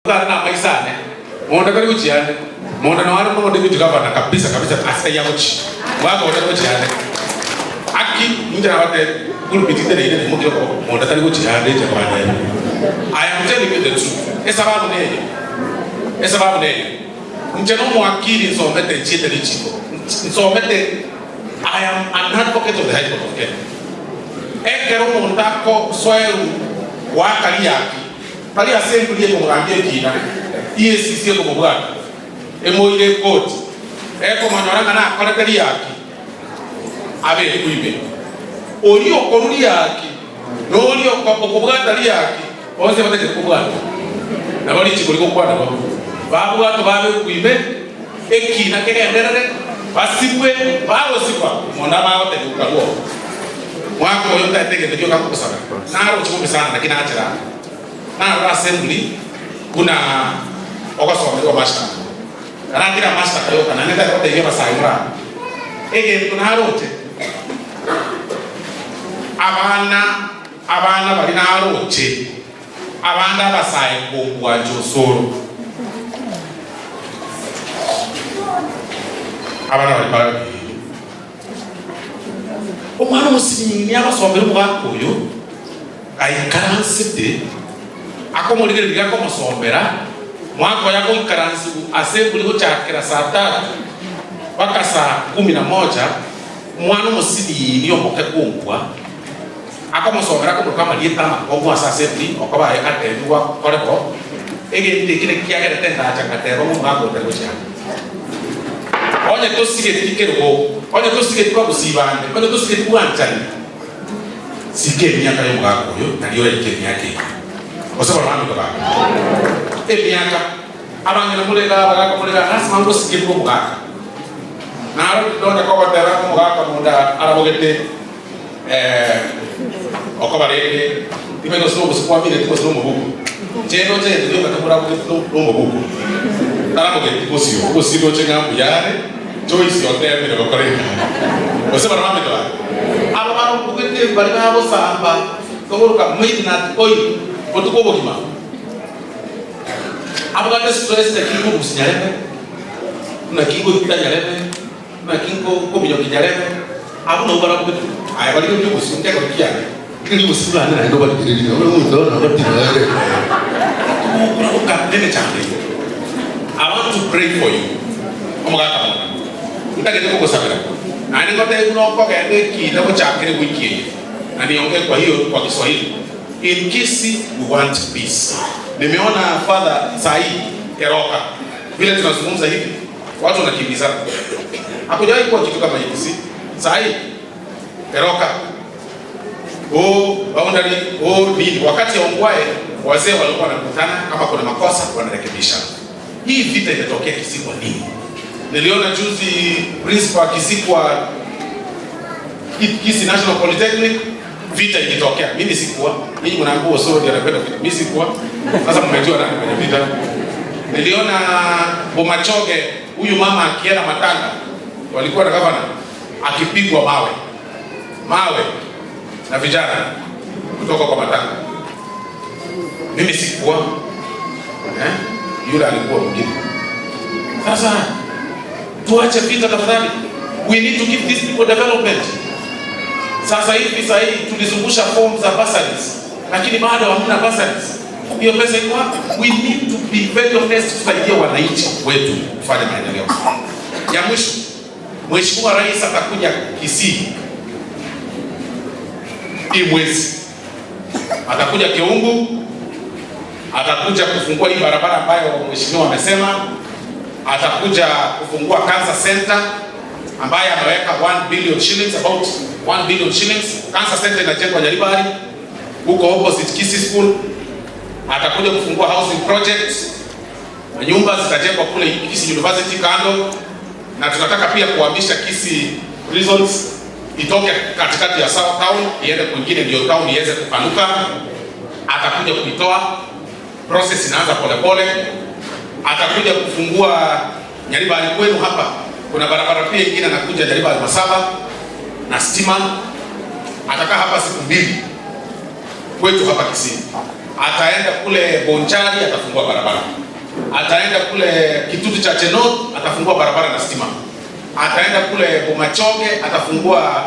Na maisane monda kali kuchiane monda na wale mmoja deputy governor kabisa kabisa asaya kuchi wako monda kuchiane aki nje na wate kulipitite ile ni mkio monda kali kuchiane cha kwa. I am telling you the truth. Esababu neyo, esababu neyo nje no mwakili nsomete nchite lichiko nsomete. I am an advocate of the High Court of Kenya. Ekero mondako sweru wakali yaki pali assembly ekomugambia ekina EACC ekomubwata emoire court ekomanyora ng'a nakorete riaki abe kuibe ori okoru riaki nori okobwata riaki bonse batagete kobwata nabo richiko rigokwana bo babwata babe kuibe ekina kegenderere basibwe bagosikwa monda bagoteguka rwo mwaka oyo ntategete kio kakugusaba naro chikumi sana lakini achira naro assembly kuna ogosomerwa mashtaka karatira mashtaka yoka na nenda kotegia basai mura egento naroche abana bari naroche abana basai kongwa josoro abana bari bari omwana omusinini abasomera omwaka oyo aikaransete akomorigereria akomosombera mwaka oyo agoikaransi assembly gochakera saa tatu mpaka saa 11 mwana omusinini omoke kunkwa akomosomera akomoroka amarieta amakongo ase assembly okobaye atebiwa koreko egento eki nekiagerete ndacha ngateba omwaka otari gochiaka onye tosigeti kerugo onye tosigeti bagusibande onye tosigeti bwanchani sike emiaka y'omwaka oyo nario yaike emiaka eyo osobola bambi kabaka emiaka abang'ina murega abagaka murega nasima ngosigeti omogaka naro ndonya kogoteba omogaka munda arabogete okobarenge timegosira obusikwamire tigosira omobuku cheno chete riokatemurabogete nomobuku tarabogeti bosio bosio chenga mbuyare Joyce otemire gokoreka gose bara bambe ba abo barobogete bari babosamba togoroka midnight oil botuko bogima abagate stress na kingo businyarebe na kingo kitanyarebe na kingo kominyo kinyarebe abo no barabogete aya bari byo businja ko kiya kiri busula na ndo bari kiri no ndo na bari kiri I want to pray for you. Omogaka mona ntagete kugusabira na ningote unoko gende kina gochakire wiki na niongee kwa hiyo kwa Kiswahili. In Kisii we want peace. Nimeona Father Said Keroka vile tunazungumza hivi watu wanakimbizana. Hakujawahi kuwa kitu kama hiki si? Said Keroka oh boundary oh nini, wakati ya Ongwae wazee walikuwa wanakutana, kama kuna makosa wanarekebisha. Hii vita imetokea Kisii kwa nini? Niliona juzi principal Kisii kwa Kisii National Polytechnic vita ikitokea. Mimi sikuwa. Ninyi mnaambia Osoro ndiye anapenda vita. Mimi sikuwa. Sasa mmejua nani kwenye vita. Niliona Bomachoge huyu mama akienda matanga walikuwa na gavana akipigwa mawe. Mawe na vijana kutoka kwa matanga. Mimi sikuwa. Yule alikuwa mwingine. Sasa tuache vita tafadhali. We need to give these people development. Sasa hivi sasa hivi tulizungusha form za bursaries, lakini bado hamna bursaries. Hiyo pesa iko wapi? We need to be very honest, tusaidie wananchi wetu kufanya maendeleo. Ya mwisho, Mheshimiwa Rais atakuja Kisii hii mwezi. Atakuja Keumbu, atakuja kufungua hii barabara ambayo mheshimiwa amesema, atakuja kufungua Cancer Center ambaye ameweka 1 billion shillings, about 1 billion shillings. Cancer Center inajengwa Nyaribari huko opposite Kisii School. Atakuja kufungua housing project na nyumba zitajengwa kule Kisii University kando, na tunataka pia kuhamisha Kisii Prisons itoke katikati ya South Town iende kwingine, ndio town iweze kupanuka. Atakuja kuitoa, process inaanza polepole. Atakuja kufungua Nyaribari kwenu hapa, kuna barabara pia ingine anakuja Nyaribari Masaba na stima. Atakaa hapa siku 2 kwetu hapa Kisii. Ataenda kule Bonchari atafungua barabara, ataenda kule Kitutu Chache North atafungua barabara na stima, ataenda kule Bomachoge atafungua,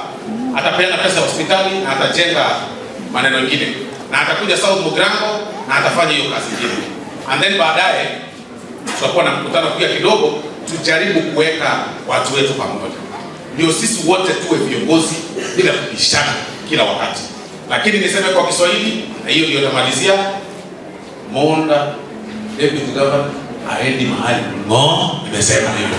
atapeana pesa ya hospitali na atajenga maneno mengine, na atakuja South Mugirango na atafanya hiyo kazi nyingine, and then baadaye tutakuwa na mkutano pia kidogo, tujaribu kuweka watu wetu pamoja, ndio sisi wote tuwe viongozi bila kubishana kila wakati. Lakini niseme kwa Kiswahili, na hiyo ndio namalizia. Monda deputy governor aendi mahali ng'o, nimesema hivyo.